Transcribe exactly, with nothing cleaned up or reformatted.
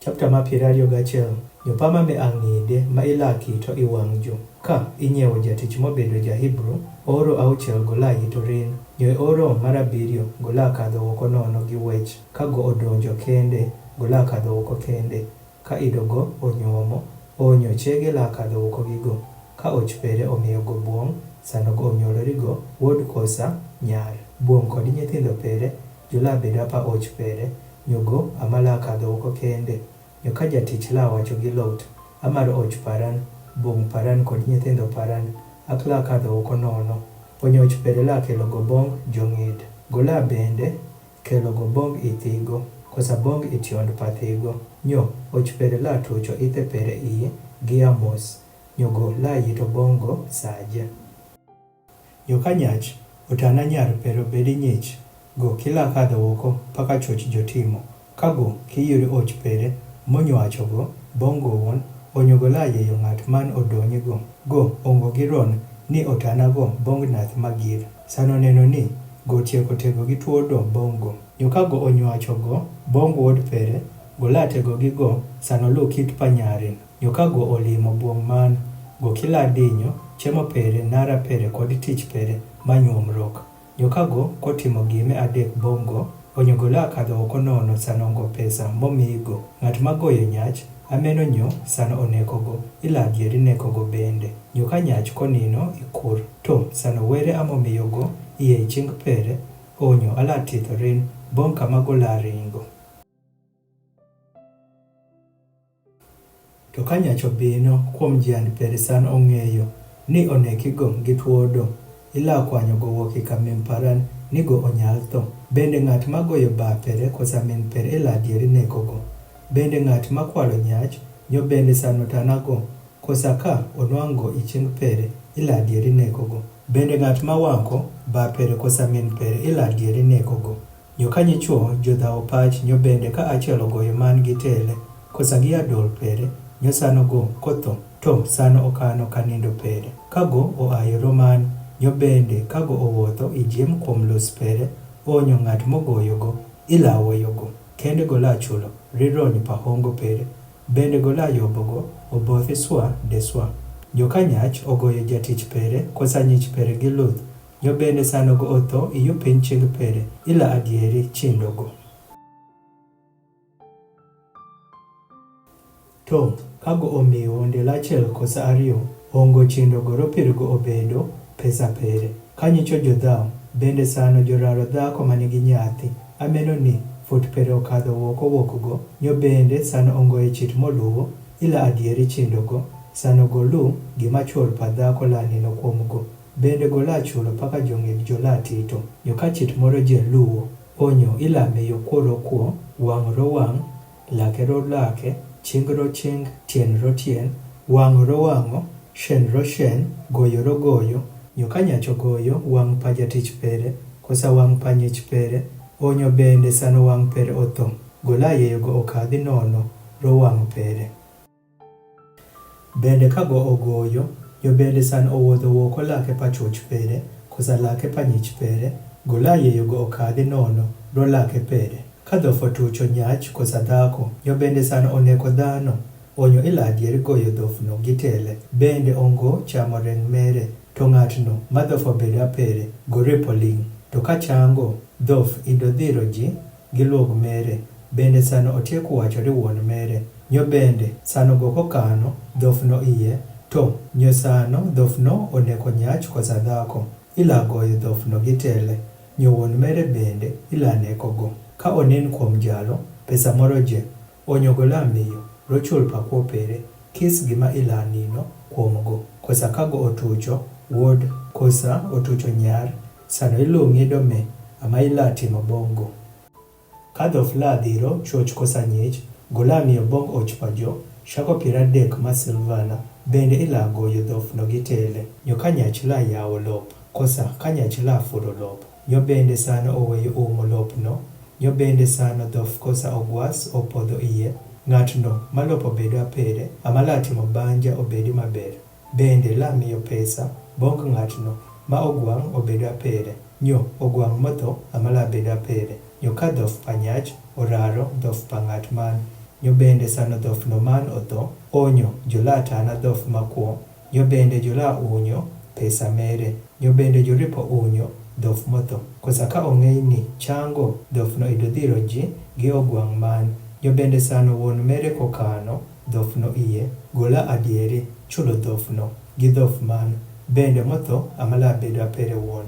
Chapter ma piero ariyo gachiel. Nyo pa ma me ang'ide ma ila kito i wang' jo. Ka inyewo jatich mobedo ja Hebrew, oro auchiel gola yito rin. Nyo oro mar abiriyo gola kadho oko nono gi wech. Ka go odonjo kende, gola kadho oko kende. Ka ido go onyuomo, onyo chege la kadho oko gi go. Ka och pere omiyo go buong', sano go onyuolori go, wuod kosa nyar. Buong' kod nyithindo pere, jula beda pa och pere, nyo go amala kadho oko kende. Nyo ka jatich la wacho gi lot, amaro och paran, buong' paran kod nyithindo paran, akla kadho oko nono. Onyo och pere la kelo go bong' jong'id. Gola bende, kelo go bong' ithigo, kosa bong' itiond pathigo. Nyo, och pere la tucho ithe pere i, gi amos. Nyo go la yito bong' go saje. Nyo ka nyach, otana nyar pere obedi nyich, go kila kadho oko, paka choch jotimo. Ka go, kiyuri och pere, monyo acho go, bong' go won, onyo go la yeyo ng'at man odonyi go. Go, ongo gi ron, ni otana go, bong' nath magir. Sano neno ni, go tieko tego gi tuo do, bong' go. Nyo ka go onyo acho go, bong' wuod pere, go la tego gi go, sano lu kit pa nyarin. Nyo ka go olimo buong' man, go kila dinyo, chemo pere, nara pere, kod tich pere, ma nyuom rok. Nyo ka go kotimo gime adek bong' go, onyo go la kadho oko nono sano ongo pesa momi go. Ng'at ma goyo nyach, ameno nyo sano oneko go, ila adieri neko go bende. Nyo ka nyach konino ikur, to sano were amomiyo go, iye iching pere, onyo ala titho rin, bong' kama go la ringo. To ka nyach obino kuom jand pere san ong'eyo ni oneki go gi tuo do, ila kwanyo go wuok i ka min paran ni go onyal tho. Bende ng'at ma goyo ba pere kosa min pere ila adieri neko go. Bende ng'at ma kwalo nyach, nyo bende san otana go, kosa ka onwang' go i ching pere, ila adieri neko go. Bende ng'at ma wang'o ba pere kosa min pere, ila adieri neko go. Nyo ka nyichwo jodhawo pach, nyo bende ka achiel ogoyo man gi tele, kosa gi adol pere, nyo sano go kotho, to sano okano ka nindo pere. Ka go oayo roman, nyo bende ka go owuotho i jim kuom los pere, onyo ng'at mogoyo go, ila aweyo go. Kende go la chulo, rirony pa hongo pere. Bende go la yobo go, obothi swa, de swa. Nyo ka nyach ogoyo jatich pere, kosa nyich pere gi luth, nyo bende sano go otho, iyo piny ching pere, ila adieri chindo go. To, ka go omiwo ndel achiel kosa ariyo, ongo chindo go ropir go obedo, pesa pere. Ka nyicho jodhawo, bende sano joraro dhako ma nigi nyathi, ameno ni, fut pere okadho wuok owuok go, nyo bende sano ongo e chit moluwo, ila adieri chindo go, sano go lu, gima chuor pa dhako la nino kuom go. Bende go la chulo paka jong'id jo la tito. Nyo ka chit moro je luwo, onyo ila miyo kuo ro kuo, wang' ro wang', lake ro lake, ching ro ching, tien ro tien, wang' ro wang'o, shen ro shen, goyo ro goyo. Nyo ka nyach ogoyo wang' pa jatich pere, kosa wang' pa nyich pere, onyo bende sano wang' pere otho. Go la yeyo go okadhi nono, ro wang' pere. Bende ka go ogoyo, nyo bende san owuodho wuok olake pa chuoch pere, kosa lake pa nyich pere, go la yeyo go okadhi nono, ro lake pere. Ka dhof otucho nyach kosa dhako, nyo bende san oneko dhano, onyo ila adieri goyo dhof no gi tele, bende ongo chamo reng' mere, to ng'atno ma dhof obedo apere, go repo ling'. To ka chango, dhof ido dhiro ji, gi luog mere, bende sano otieko wacho ri wuon mere, nyo bende sano go kokano dhof no iye, to nyo sano dhof no oneko nyach kosa dhako, ila goyo dhof no gi tele, nyo wuon mere bende ila neko go. Ka onen kuom jalo, pesa moro je, onyo go la miyo, rochul pa kuo pere, kis gima ila nino kuom go, kosa ka go otucho wuod, kosa otucho nyar, sano iluong'i do me, ama ila timo bong' go. Ka dhof la dhiro, chuoch kosa nyich, go la miyo bong' och pa jo, shako piero adek ma silvana, bende ila goyo dhof no gi tele, nyo ka nyach la yawo lop, kosa ka nyach la furo lop, nyo bende sano oweyo umo lop no, nyo bende sano dhof kosa ogwas opodho iye, ng'atno ma lop obedo apere, ama la timo banja obedi maber. Bende la miyo pesa, bong' ng'atno, ma ogwang' obedo apere, nyo ogwang' motho, ama la bedo apere, nyo ka dhof pa nyach, oraro, dhof pa ng'at man. Nyo bende sano dhof no man otho, onyo jula tana dhof ma kwo. Nyo bende jula unyo pesa mere. Nyo bende juripo unyo dhof motho. Kosa ka ong'eyi ni chango dhof no idodhiro ji gi ogwang' man. Nyo bende sano won mere kokano dhof no iye. Gula adieri, chulo dhof no gi dhof man. Bende motho amala bedo apere won.